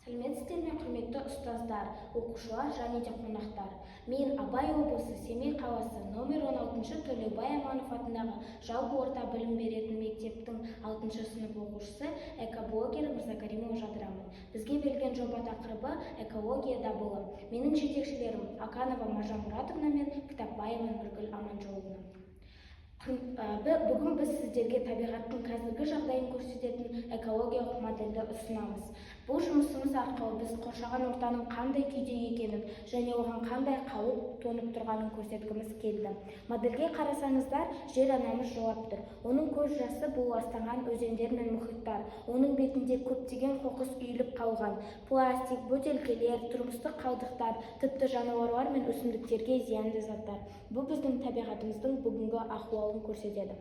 Сәлеметсіздер ме, құрметті ұстаздар, оқушылар және де қонақтар! Мен Абай облысы, Семей қаласы, номер 16 Төлеубай Аманов атындағы жалпы орта білім беретін мектептің 6 сынып оқушысы, экоблогер Мырзакаримова Жадырамын. Бізге берілген жоба тақырыбы – экология дабылы. Менің жетекшілерім Аканова Маржан Мұратовна мен Кітапбаева Нұргүл Аманжоловна. Бүгін біз сіздерге табиғаттың қазіргі жағдайын көрсететін экологиялық модельді ұсынамыз. Бұл жұмысымыз арқылы біз қоршаған ортаның қандай күйде екенін және оған қандай қауіп төніп тұрғанын көрсеткіміз келді. Модельге қарасаңыздар, жер анамыз жылап тұр. Оның көз жасы – бұл ластанған өзендер мен мұхиттар. Оның бетінде көптеген қоқыс үйіліп қалған: пластик, бөтелкелер, тұрмыстық қалдықтар, тіпті жануарлар мен өсімдіктерге зиянды заттар. Бұл біздің табиғатымыздың бүгінгі ахуалын көрсетеді.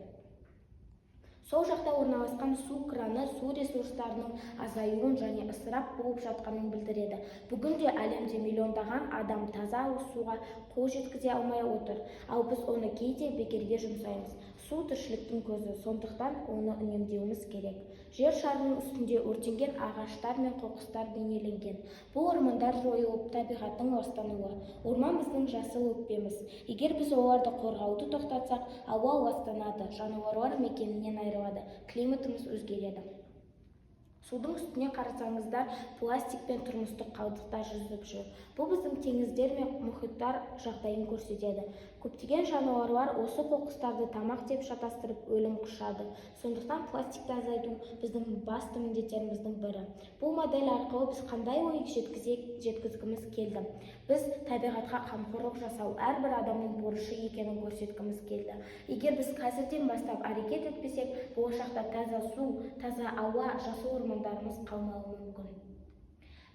Сол жақта орналасқан су краны су ресурстарының азаюын және ысырап болып жатқанын білдіреді. Бүгінде әлемде миллиондаған адам таза ауыз суға қол жеткізе алмай отыр, ал біз оны кейде бекерге жұмсаймыз. Су – тіршіліктің көзі, сондықтан оны үнемдеуіміз керек. Жер шарының үстінде өртенген ағаштар мен қоқыстар бейнеленген. Бұл – ормандар жойылып, табиғаттың ластануы. Орман – біздің жасыл өкпеміз. Егер біз оларды қорғауды тоқтатсақ, ауа ластанады, жануарлар мекенінен айырылады, климатымыз өзгереді. Судың үстіне қарасаңыздар, пластик пен тұрмыстық қалдықтар жүзіп жүр. Бұл біздің теңіздер мен мұхиттар жағдайын көрсетеді. Көптеген жануарлар осы қоқыстарды тамақ деп шатастырып, өлім құшады. Сондықтан пластикті азайту – біздің басты міндеттеріміздің бірі. Бұл модель арқылы біз қандай ой жеткізгіміз келді? Біз табиғатқа қамқорлық жасау әрбір адамның борышы екенін көрсеткіміз келді. Егер біз қазірден бастап әрекет етпесек, болашақта таза су, таза ауа, жасыл ормандарымыз қалмауы мүмкін.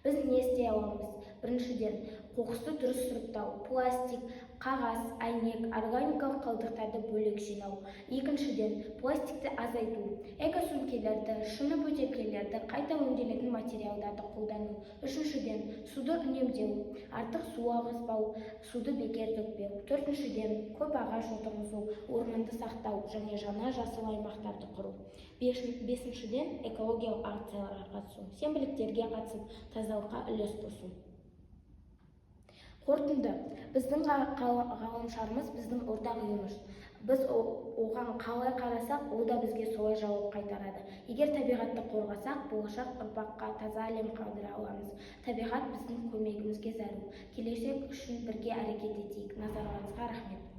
Біз не істей аламыз? Біріншіден, қоқысты дұрыс сұрыптау: пластик, қағаз, әйнек, органикалық қалдықтарды бөлек жинау. Екіншіден, пластикті азайту: экосөмкелерді, шыны бөтелкелерді, қайта өңделетін материалдарды қолдану. Үшіншіден, суды үнемдеу: артық су ағызбау, суды бекер төкпеу. Төртіншіден, көп ағаш отырғызу, орманды сақтау және жаңа жасыл аймақтарды құру. Бесіншіден, экологиялық акцияларға қатысу, сенбіліктерге қатысып, тазалыққа үлес қосу. Қорытынды: біздің ғаламшарымыз – біздің ортақ үйіміз. Біз оған қалай қарасақ, ол да бізге солай жауап қайтарады. Егер табиғатты қорғасақ, болашақ ұрпаққа таза әлем қалдыра аламыз. Табиғат біздің көмегімізге зәру. Келешек үшін бірге әрекет етейік! Назарларыңызға рахмет!